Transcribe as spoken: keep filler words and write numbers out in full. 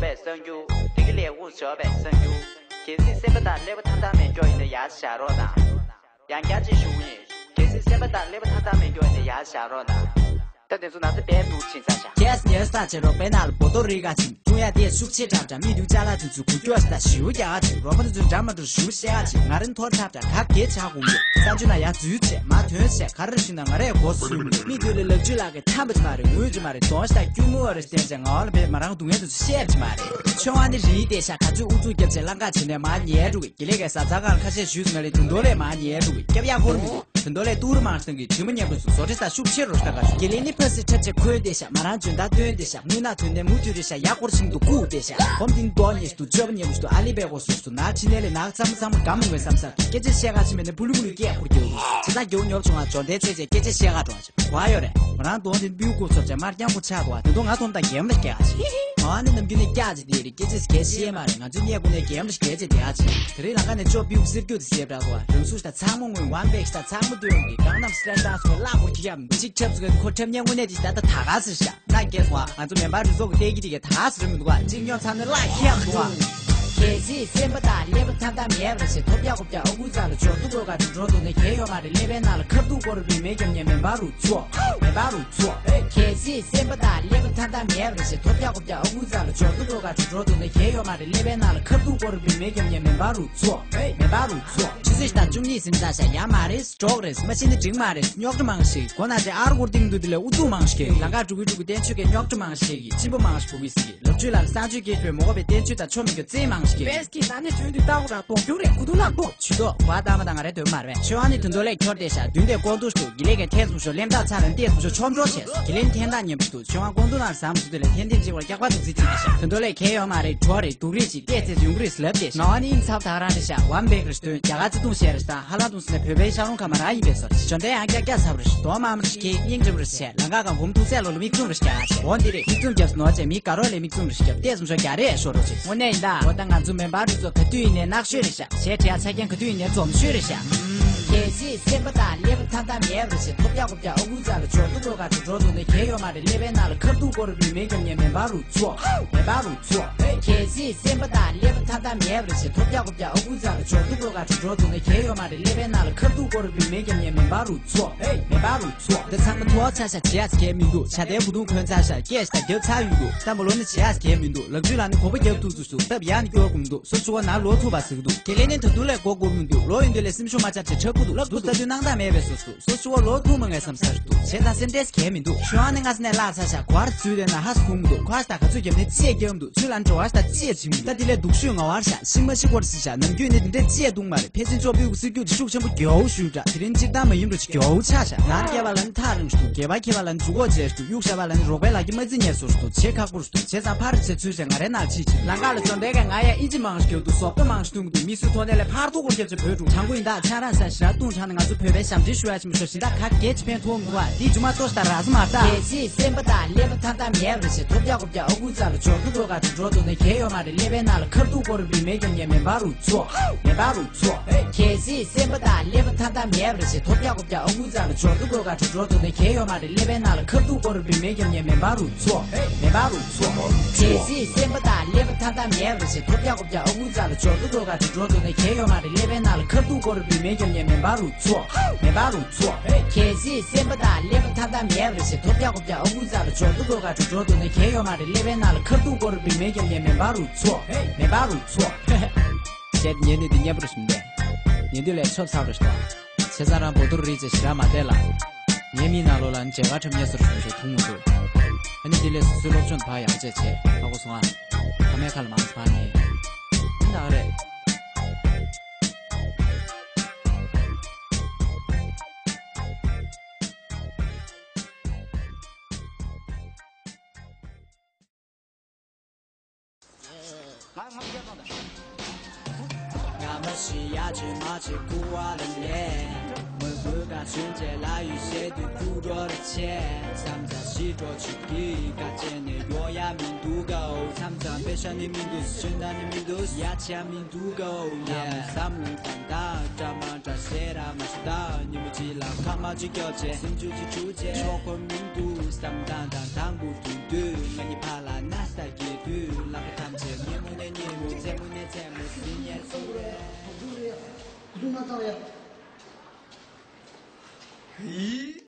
པས་གསང་རྒྱུ། དེ་གི་ལས་འགུལ་བྱོས་པས་གསང་རྒྱུ། གལ་སྲིད་སེམས་པ་དང་ཀླད་པ་ཐང་ཐང་མེད་མཁན་ཡིན་ན་ཡར་བཞག་རོགས་གནང་། ཡང་བསྐྱར་ཅིག་ཞུ་གི་ཡིན། གལ་སྲིད་སེམས་པ་དང་ཀླད་པ་ཐང་ཐང་མེད་མཁན་ཡིན་ན་ཡར་བཞག་རོགས་གནང་། ད་དེ་ཚོ་ན་ཚ་དཔེ་འདུག་ཕྱིན་ཚར་ཤག་ཁྱེད་ཉེར་ས་ཆེ་རོགས་པའི་ནང་ལ་བོ་ཏོ་རི་ག་ཕྱིན། ཀྲུང་ཡ་དེ་ཤུགས་ཆེ་དྲག་དྲག་མི་དུ་ཅ་ལག་དུས་ཚོད་གུ་སྐྱོ་ཞིག་དང་ཞིའུ་རྒྱ་ག་ཕྱིན། རོགས་པ་དུ་ཚོད་འདྲ་མ་འགྲོ་ཞུ་བཤད་ག་ཕྱིན། ང་རང་ཐོར་ཐབས་དྲག་ག་གེ་ཆག་གོང་གི་ས་ཆུ་ན་ཡ་འཛུལ་བྱས་མ་ཐོན་བྱས་ག་རེ་ཞིག་ན་ང་རས་གོ་སུ་མི་མི་དུ་ལ་ལག་ཆུ་ལག་གི་ཐམ་པ་ཅི་མ་རེད། ངུས་ཅི་མ་རེད། གདོང་ཞིག་དང་སྐྱུར་མོ་བ་རེ་བསྟན་བྱས་ང་བ་ལ་བས་མ་རང་སྡུག་བསྔལ་དུ་བཤད་ཅི་མ་རེད། ཆོས་དབང་ནི་རིའི་བསྡད་ཤག་ག་ཚོད་ཨུ་ཚུགས་རྒྱབ་བྱས་ལང་ཀ་བྱས་ནས་མ་ཉལ་འགྲོ་གི། དགེ་ལས་ཀའི་ས་ཚ་གང་ཁ་ཤས་ཞུས་སུ་ང་ལས་དུང་དོ་ལས་མ་ཉལ་འགྲོ་གི། སྐྱབས་ཡག་ཧོར་མི་འདུག་དོན་དོ་ལས་ཏུར་མང་སྟེང་གི་དྲི་མ་ཉེ་པོ་སུ་བཟོ་ཁྲི་ས་ཤུགས་ཆེ་རུ་ལྟ་ག་ཞུ། དགེ་ལས་ནི་ཕ་སི་ཁྲབ་ཆེ་ཁོལ་བསྡད་ཤག་མ་རང་འཇོན་ཐང་སྟོན་བསྡད་ཤག་དངུལ་ནག་དོན་ནས་མུ་མཐུད་རེད་ཤག་ཡག་སྐོར་ཤིང་དུ་བཀུག་བསྡད་ཤག་གོམ་དིན་རྡོ་ཉེ་ཤུ་དུ་ཅོབ་ཉེ་པོ་ཤུ་དུ་ཨ་ལི་པའི་གོ་སུ་སུ་ན་ཕྱི་ནས་ལས་ནག་ཚམ་ཚམ་གམ་མོ་བའི་བསམ་ས་དུ་སྐད་ཆ་བཤད་ག་ཕྱི་མེད་ནས་ཕུ་ལུ་ཕུ་ལུ་སྐད་ཁུར་རྒྱུ་ཇི་ལྟར་རྒྱུ་ཉོབ་བྱུང་ང་འཇོན་ཐང་ཆེ་ཆེ་སྐད་ཆ་བཤད་ག་འགྲོ་ཆེ་གོ་ཨ་ཡོད་རེད། མ་རང་དོན་དིན་པིའུ་གོ་ཚོར་ཆེ་མར་རྐྱང་ཁུར་ཆག་འདུག་ཨ་དེ་དོ་ང་དོམ་དང་གེམ་ལ་སྐད་ག་ཆེ་ཨ་ནི་ནམ་རྒྱུན་ནས་སྐྱག་ཅིག་དེ་རེད། སྐད་ཆ་སྐད་ཤེས་མ་རེད། ང་ཚོའི་གནས་སྐོར་ནས་གེམ་ལ་སྐད་ཆ་དེ་ཨ་ཆེ་དེ་རིང་ལང་ཀ་ནས་ཅོ་པིའུ་གསེར་རྒྱུ་དེ་ཟེར་བྲག་ཏོ་རང་སུ་ཤ་ཚང་མོ་ངོས་ཝན་བེག་ཤ་ཚང་མོ་སྟོན་གི་གང་ནམ་སི་ལེན་ཏང་སོ་ལ་བུར་ཁྱི་ཡམ་ཅིག་ཁྱབ་སུ་གི་ཁོ་ཁྲབ་ཉེ་དངོས་གནས་དེ་ད་ལྟ་ད་ག་སི་ཤ་ན་སྐད་སོ་ང་ཚོ་མེ་འབར་རུ་ཚོགས་ཀྱི་ལྟས་ཀྱི་དེ་ག་ད་ག་སི་རུ་མི་འདུག་ག་གཅིག་ཉོ་ཚང་ནས་ལ་ཁྱབ་འདུག་ག་གལ་སྲིད་སེམས་པ་དང་ཀླད་པ་ཐང་ཐང་མེད་པ་རེད་ཞེས་ཐོབ་རྒྱག་གོ་རྒྱག་ཨ་ཁུ་ཚ་ལ་འབྱོར་དུ་དགོས་ག་དུ་འགྲོ་འདུག་ནས་གལ་ཡོད་མ་རེད། ཀླད་པའི་ནང་ལ་ཁ་ཐུག་སྐོར་བི་མེ་རྒྱབ་ཉེ་མེ་འབར་རུ་ཚོགས་མེ་འབར་རུ་ཚོགས། གལ་སྲིད་སེམས་པ་དང་ཀླད་པ་ཐང་ཐང་མེད་པ་རེད་ཞེས་ཐོབ་རྒྱག་གོ་རྒྱག་ཨ་ཁུ་ཚ་ལ་འབྱོར་དུ་དགོས་ག་དུ་འགྲོ་འདུག་ནས་གལ་ཡོད་མ་རེད། ཀླད་པའི་ནང་ལ་ཁ་ཐུག་སྐོར་བི་མེ་རྒྱབ་ཉེ་མེ་འབར་རུ་ཚོགས་མེ་འབར་རུ་ཚོགས། ཆུ་ཚོད་བཞི་དང་བཅུ་གཉིས་ཟིན་ཚར་ཤག་ཡ་མ་རེད། སྲོག་རེད། མ་ཤེས་ནི་འགྲིག་མ་རེད། རྙོག་དྲ་མང་ཞིག་སྒོ་ན་ཅེ་ཨར་སྐོར་ཏིང་དུ་དེ་ལས་ཨུ་ཚུགས་མང་ཞིག་གིས་ལང་ཀ་འགྲོ་གི་འགྲོ་གི་བསྟན་ཆོས་ཀྱི་རྙོག་དྲ་མང་ཞིག་གིས་གཅིན་པ་མང་ཞིག་བུ་མི་སྲིད་ལབ་ཆོས་ལ་གསང་སྤྱོད་སྐད་ཤོད་མོ་གོ་བའི་བསྟན་ཆོས་དང་ཆོ་མི་གོ་རྩེ་མང་ཞིག་གིས། པེས་ཀྱི་ན་ནས་བྱོན་དུས་ལྟ་བུ་ར་དོག་རྒྱུ་རེད་ཁུ་དུ་ལ་དོག་ཆུ་དོག་བ་ལྟ་མ་དང་ང་རེ་དོན་མར་བས་ཆོས་ཨ་ནི་དུ་འདོ་ལས་འཁྱོར་ཏེ་ཤ་བདུན་ཏེ་ཀོང་དུ་ཤུ་གི་ལས་ཀའི་ཐེན་སུ་ཤོ་ལེམ་ཐག་ཚ་རན་ཏེ་སུ་ཤོ་ཆོམ་འགྲོ་བྱས་སུ་གི་ལེན་ཐེན་ཐག་ཉེ་བུ་ཤུ་ཆོས་ཨ་ཀོང་དུ་ན་ལ་ཟམ་སུ་དུ་ལས་ཐེན་ཐེན་ཅིག་བ་རྒྱག་པ་དུ་ཚི་ཚི་ཤ་དུ་འདོ་ལས་ཁེ་ཡོ་མ་རེད་གྲོ་རེད་དུག་རེད་ཅིག་ཏེ་ཚེ་ཡུང་རེད་ལབ་ཏེ་ཤ་ང་ཨ་ནི་ཚབ་ཐག་རང་རེད་ཤ་ཝམ་བེག་རེད་སྟོན་རྒྱ་ག་ཚི་ཐུང་ཤེ་རེད་ཤ་ཧ་ལ་ཐུང་སི་ནས་བོད་པའི་ཤ་རུང་ཁ་མ་ར་ཡིན་པས་སོ་ཞོན་ཏེ་ཡང་རྒྱག་རྒྱག་ཚབ་རེད་ཤ་དོ་མ་མ་རེད་ཤ་ཁེ་སྙིང་རྗེ་བ་རེད་ཤ། ལང་ཀ་གང་བུམ་ཐུག་སའི་ལོ་ལ་མིག་བཙུམ་རེ་བཞག་ཡ་ཆེ། འོ་འདི་རེད། མིག་བཙུམ་རྒྱབ་སུ་ནོར་བྱས་མི་དགའ་རོགས་ལས་མིག་བཙུམ་རེ་བཞག་ཏེ་སུམ་ཤོ་རྒྱ་རེ་ཤོ་རོགས་བྱེད། དངོས་གནས་ཡིན་ད། འོ་ད་ང་ཚོ་མེ་འབར་རུ་ཚོ་ག་དུས་ཡིན་ནའི་ནག་ཤོས་རེད་ཤག་གཞས་བྲིས་ཡ་ཚ་རྐྱང་ག་དུས་ཡིན་ནའི་འཛོམས་ཤོས་རེད་ཤག་གལ་སྲིད་སེམས་པ་དང་ཀླད་པ་ཐང་ཐང་མེད་པ་རེད་ཤག་ཐོབ་རྒྱག་གོ་རྒྱག་ཨ་ཁུ་ཚ་ལ་འབྱོར་དུ་དགོས་ག་དུ་འགྲོ་འདུག་ནས་གལ་ཡོད་མ་རེད། ཀླད་པའི་ནང་ལ་ཁ་ཐུག་སྐོར་བི་མེ་རྒྱབ་ཉེ་མེ་འབར་རུ་ཚོགས་མེ་འབར་རུ་ཚོགས། གལ་སྲིད་སེམས་པ་དང་ཀླད་པ་ཐང་ཐང་མེད་པ་རེད་ཤག་ཐོབ་རྒྱག་གོ་རྒྱག་ཨ་ཁུ་ཚ་ལ་འབྱོར་དུ་དགོས་ག་དུ་འགྲོ་འདུག་ནས་གལ་ཡོད་མ་རེད། ཀླད་པའི་ནང་ལ་ཁ་ཐུག་སྐོར་བི་མེ་རྒྱབ་ཉེ་མེ་འབར་རུ་ཚོགས་མེ་འབར་རུ་ཚོགས། འདི་ཚང་མ་ཐོག་ཆ་ཤ་བྱེད་ཡ་ཚ་གལ་མི་འདུག་ཆ་དེ་བུ་དུང་གོན་ཚ་ཤ་སྐད་ཤ་རྒྱབ་ཚ་ཡོད་འདུག་བསམ་པ་ལོ་ནི་བྱེད་ཡ་ཚ་གལ་མི་འདུག་ལག་ཇུས་ལ་ནི་གོ་པ་རྒྱབ་ཐུག་ཚུགས་སུ་སྟབས་ཡག་ནི་སྐྱོར་དགོས་མི་འདུག་སོ་སོ་བ་ན་ལོ་ཐུག་པ་ཟིག་འདུག་དེ་ལས་ནི་ད་དུང་ལས་གོ་དགོས་མི་འདུག་ལོ་ཡིན་དུས་ལས་སེམས་ཤུགས་མ་ཆག་ཆེ་ཁྲག་ཁུ་འདུག་ལབ་འདུག་ལྟ་དུས་སྣང་དག་མེད་པའི་སོ་སོ་སོ་སོ་བ་ལོ་ཐུག་མ་ངེས་བསམ་ས་རེད་འདུག་བྱེད་ཚ་སེམས་ཁྲལ་ཚ་གལ་མི་འདུག་ཤོ་ཨ་ནི་ང་ས་ནས་ལྷག་ཚ་ཤ་གོ་བར་ཚུལ་དེ་ན་ཧ་སུ་ཁུང་མི་འདུག་ཁོ་ཨ་ད་ག་ཚོད་རྒྱབ་ནི་ཚེ་རྒྱབ་འདུག་ཚུལ་ལ་འགྲོ་བ་ཤ་ཚེ་ཅིག་མི་འདུག་ད་དེ་ལས་སྡུག་ཤོས་ང་བར་ཤ་ཤིང་མ་ཤི་གོར་སི་ཤ་ནམ་རྒྱུན་ནི་དེ་འདྲའི་ཚེ་འདུག་མ་རེད། ཕལ་ཆེར་ཅོ་པིའུ་གི་སྲིད་རྒྱུ་དེ་ཤུགས་ཆེན་པོ་རྒྱའུ་ཞུས་འདྲ་དེ་རིང་སྤྱིར་བཏང་མ་ཡིན་རུ་ཅིག་རྒྱའུ་ཆགས་ཤག་ནར་སྐྱེ་བ་ལ་ནི་ཐག་རིང་ཞུ་དགེ་བ་ཁྱེ་བ་ལ་ནི་འཇུ་གོ་བྱས་ཞུ་གཡུག་ཤ་བ་ལ་ནི་རོགས་པའི་ལག་གི་མ་རྩི་ཉེར་སོར་ཞུ་བྱེད་ཁག་པོར་ཞུ་བྱས་ཙང་ཕར་བྱེད་ཚུལ་བྱས་ང་རའི་ནག་ཕྱིས་ཕྱིན་ལང་ཀ་ལ་ཅོ་འདྲེ་གས་ང་ཡ་ཨི་ཅི་མང་ཞུ་རྒྱུ་འདུག་ཟོག་པོ་མང་ཞུ་གཏོང་གི་འདུག་མི་སུ་ཐོག་ནས་ལས་ཕར་ཐུག་གོ་སྐྱབས་ཆེ་བོད་ཕྲུག་གྲངས་པོ་ཡིན་ད་ཆ་རང་ས་ཞི་ར་ཏུང་ཁྲང་ནས་ང་ཚོ་བོད་པའི་ཞབས་འདྲེན་ཞུ་ཡ་ཆེན་པོ་ཤོ་ཞི་ད་ག་གེ་ཅི་ཕན་ཐོགས་མི་འདུག་ཨ་དེ་ཇུ་མ་ཏོ་ཤ་ད་ར་ཟི་མ་ད། གལ་སྲིད་སེམས་པ་དང་ཀླད་པ་ཐང་ཐང་མེད་པ་རེད་ཞེས་ཐོབ་རྒྱག་གོ་རྒྱག་ཨ་ཁུ་ཚ་ལ་འབྱོར་དུ་འགྲོ་ག་དུ་འགྲོ་དུ་ནས་གལ་ཡོད་མ་རེད། ཀླད་པའི་ནང་ལ་ཁ་ཐུག་སྐོར་བི་མེ་རྒྱབ་ཉེ་མེ་འབར་རུ་ཚོགས་མེ་འབར་རུ་ཚོགས། གལ་སྲིད་སེམས་པ་དང་ཀླད་པ་ཐང་ཐང་མེད་པ་རེད་ཞེས་ཐོབ་རྒྱག་གོ་རྒྱག་ཨ་ཁུ་ཚ་ལ་འབྱོར་དུ་འགྲོ་ག་དུ་འགྲོ་དུ་ནས་གལ་ཡོད་མ་རེད། ཀླད་པའི་ནང་ལ་ཁ་ཐུག་སྐོར་བི་མེ་རྒྱབ་ཉེ་མེ་འབར་རུ་ཚོགས་མེ་འབར་རུ་ཚོགས། གལ་སྲིད་སེམས་པ་དང་ཀླད་པ་ཐང་ཐང་མེད་པ་རེད་ཞེས་ཐོབ་རྒྱག་གོ་རྒྱག་ཨ་ཁུ་ཚ་ལ་འབྱོར་དུ་འགྲོ་ག་དུ་འགྲོ་དུ་ནས་གལ་ཡོད་མ་རེད། ཀླད་པའི་ནང་ལ་ཁ་ཐུག་སྐོར་བི་མེ་རྒྱབ་ཉེ་མེ་འབར་རུ་ཚོགས་མེ་འབར་རུ་ཚོགས། གལ་སྲིད་སེམས་པ་དང་ཀླད་པ་ཐང་ཐང་མེད་པ་རེད་ཞེས་ཐོབ་རྒྱག་གོ་རྒྱག་ཨ་ཁུ་ཚ་ལ་འབྱོར་དུ་འགྲོ་ག་དུ་འགྲོ་དུ་ནས་གལ་ཡོད་མ་རེད། ཀླད་པའི་ནང་ལ་ཁ་ཐུག་སྐོར་བི་མེ་རྒྱབ་ཉེ་མེ་འབར་རུ་ཚོགས་མེ་འབར་རུ་ཚོགས། བཤད་ཉན་ནི་འདི་སྙན་པོ་རེ་ཞིག་མི་འདུག་ཉན་དུས་ལས་ཆོབ་ཚགས་རེ་ཞིག་འདུག་བྱས་ཙང་རང་བོ་ཏོ་རི་ཅེ་ཞི་ར་མ་བལྟས་ལ། ངའི་མིག་ནང་ལོགས་ལ་མཇལ་ཁ་འཁྲབ་ཉེ་ཟུར་བྱུང་ཞེས་མཐོང་མི་འདུག་ཨ་ནི་འདི་ལས་སོ་སོའི་སློབ་སྦྱོང་ཕར་ཡག་བྱས་བྱས་ཧ་གོ་སོང་ང་། ཕ་མའི་ཁ་ལ་མང་ཙམ་ཕར་ཉན། འདི་ད་ག་རེད། ང་མ་ཤི་ཡ་ཆེ་མ་ཆེ་ཁུ་བ་ལ་ནས། མི་བུ་ག་ཆུན་ཆེ་ལ་ཡུལ་ཤེས་དུས་ཁུ་འགྲོ་ར་ཆེ། བསམ་ཚ་ཤི་འགྲོ་ཆུ་གི་ག་ཆེ་ནས་ཡོ་ཡ་མི་འདུག་གའོ། བསམ་ཚ་པེ་ཤ་ནི་མི་འདུག་ཆུན་ད་ནི་མི་འདུག་ཡ་ཆེ་མི་འདུག་གའོ། ཡ་མི་བསམ་ལུས་ད་ད་འདྲ་མ་འདྲ་ཟེར་ར་མ་ཤི་ད་ཉི་མ་ཅི་ལ་ཁ་མ་ཅི་སྐྱོ་ཆེ་སེམས་ཆུ་ཅི་ཆུ་ཆེ་ཆོག་གོ་མི་འདུག་བསམ་ད་ད་དང་པོ་དུས་དུས་ང་ཉི་ཕ་ལ་ན་ས་གི་དུས་ལ་ཁ་ཐམ། སྡུག་མ་བཏང་ཡ། ཡིད་